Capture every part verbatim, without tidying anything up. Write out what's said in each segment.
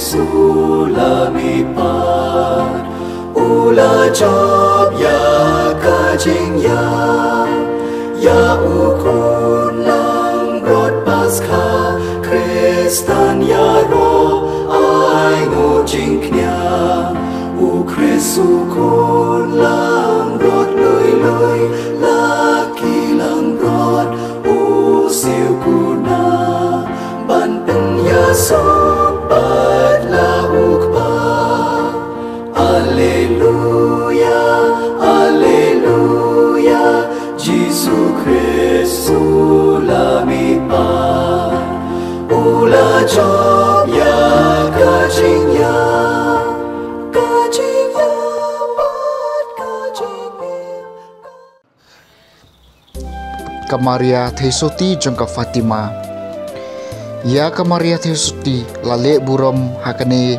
Sula mi pat u la jop ïa ka jingïap ïa u khun langbrot Paskha. Khristan ïaroh ai nguh jingkñia, u Khrist u khun langbrot lui lui, la ki langbrot u siew kuna ban pynïasoh pat la u Kpa. Alleluia, alleluia, Jisu Khrist u la mi pat u la jop ïa ka jingïap, ka jingïap, ka jingïap. Ka Maria Theisotti jong ka Fatima. Ïa ka Maria Theisotti la leh burom ha kane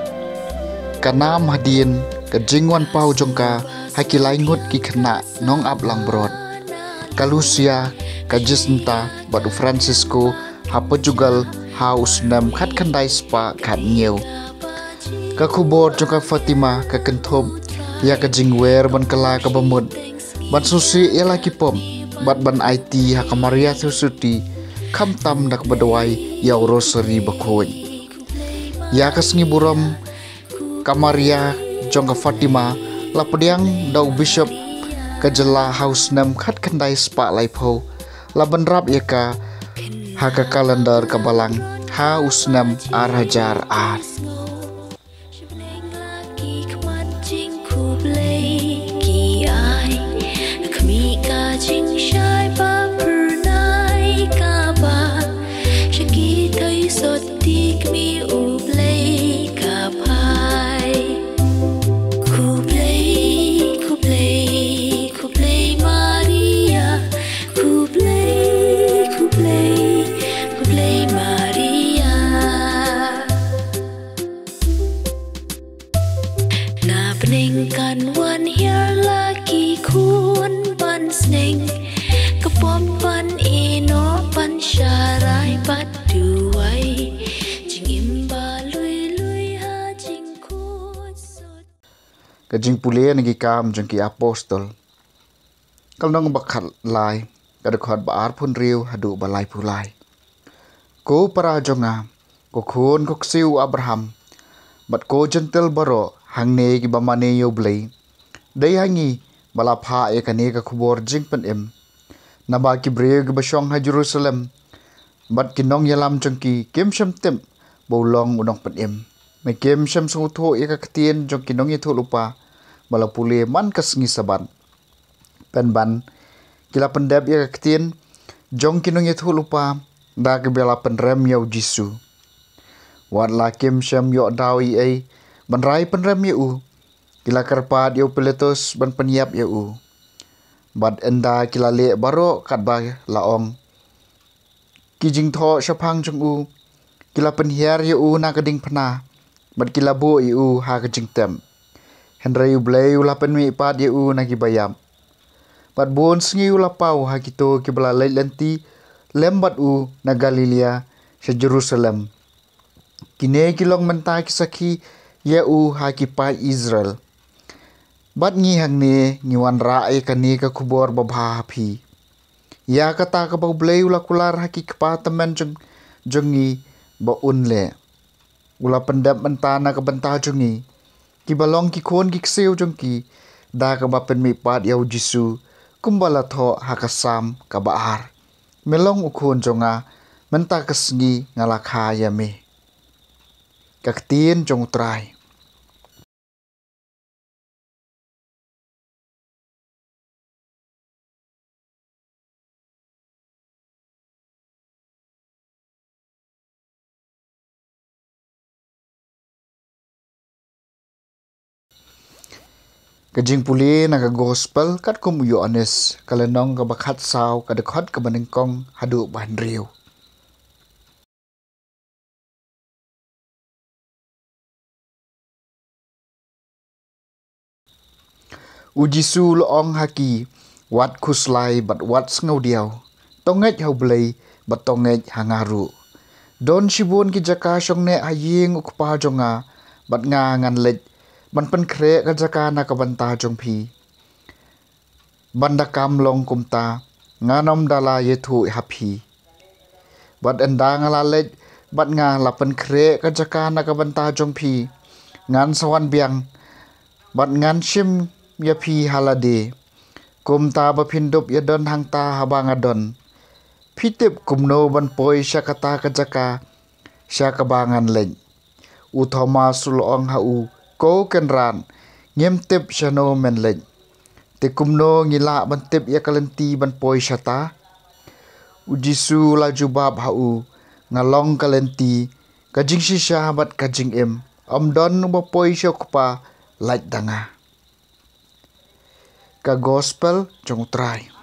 ka nam hadien ka jingwan paw jong ka ha ki lai ngut ki khynnah nongap langbrot, ka Lucia, ka Jacinta bad u Francisco ha Portugal ha u snem khatkhyndai spah khathynñiew. Ka khubor jong ka Fatima ka kynthup ïa ka jingwer ban kylla kaba mut, ban sngewsih ïa la ki pop bad ban aiti ha ka Maria Theisotti, khamtam da kaba duwai ïa u Rosari bakhuid. Ïa ka sngi burom ka Maria jong ka Fatima la pdiang da u Bishop ka jylla ha u snem khatkhyndai spah laiphew, la bynrap ïa ka ha ka kalendar ka Balang ha u snem ar hajar ar. Khublei, khublei, khublei Maria. Khublei, khublei, khublei Maria. Na bneng kan wan hiar la ki khun ban sneng, ka pop ban ïehnoh ban sharai bad duwai, jingim ba lui lui ha jingkhuid sut. Ka jingpule na ki Kam jong ki Apostol, ka lynnong ba khatlai, ka dkhot ba arphew hynriew haduh ba laiphew lai. Ko para jong nga, ko khun ko ksiew u Abraham, bad ko Jentil baroh hangne kiba mane ïa U Blei, dei ha ngi ba la phah ïa kane ka khubor jingpynim. Naba ki briew kiba shong ha Jerusalem bad ki nongïalam jong ki kim shym tip ba u long u nongpynim. Me kim shym sngewthuh ïa ka ktien jong ki nongïathuhlypa ba la pule man ka sngi Sabbath. Pynban ki la pyndep ïa ka ktien jong ki nongïathuhlypa da kaba la pynrem ïa u Jisu. Wat la kim shym ïoh daw ei ei ban rai pynrem ïa u, ki la kyrpad ïa u Pilatus ban pynïap ïa u. Bad ynda ki la leh baroh katba la ong ki jingthoh shaphang jong u, ki la pynhiar ïa u na ka diengphna bad ki la buh ïa u ha ka jingtep. Hynrei U Blei u la pynmihpat ïa u na kiba ïap. Bad bun sngi u la paw ha kito kiba la leit lynti lem bad u na Galilea sha Jerusalem. Kine ki long mynta ki sakhi ïa u ha ki paid Israel. Bad ngi hangne ngi wanrah ïa kane ka khubor babha ha phi, ïa kata kaba U Blei u la kular ha ki kpa tymmen jong, jong ngi ba un leh. U la pyndep mynta na ka bynta jong ngi, kiba long ki khun ki ksiew jong ki, da kaba pynmihpat ïa u Jisu, kumba la thoh ha ka Salm kaba ar: Me long u khun jong nga, mynta ka sngi nga la kha ïa me. Ka ktien jong U Trai. Ka jingpule na ka Gospel katkum u Ïoannis, ka lynnong kaba khatsaw, ka dkhot kaba nyngkong haduh ba hynriew. U Jisu u la ong ha ki: Wat khuslai bad wat sngewdiaw. To ngeit ha U Blei bad to ngeit ha nga ruh. Don shibun ki jaka shongneh ha ïing u Kpa jong nga. bad nga ngan leit ban pynkhreh ka jaka na ka bynta jong phi. Ban da kam long kumta, ngan ym da la ïathuh ha phi. Bad ynda nga la leit bad nga la pynkhreh ka jaka na ka bynta jong phi, ngan sa wan biang bad ngan shim ïa phi ha lade, kumta ba phin dup ïadon hangta haba nga don. Phi tip kumno ban poi sha kata ka jaka sha kaba ngan leit? U Thomas u la ong ha u, Ko Kynrad, ngim tip shano men leit. Te kumno ngi lah ban tip ïa ka lynti ban poi shata? U Jisu u la jubab ha u, Nga long ka lynti, ka jingshisha bad ka jingim. Ym don uba poi sha u Kpa lait da nga. Ka Gospel jong U Trai.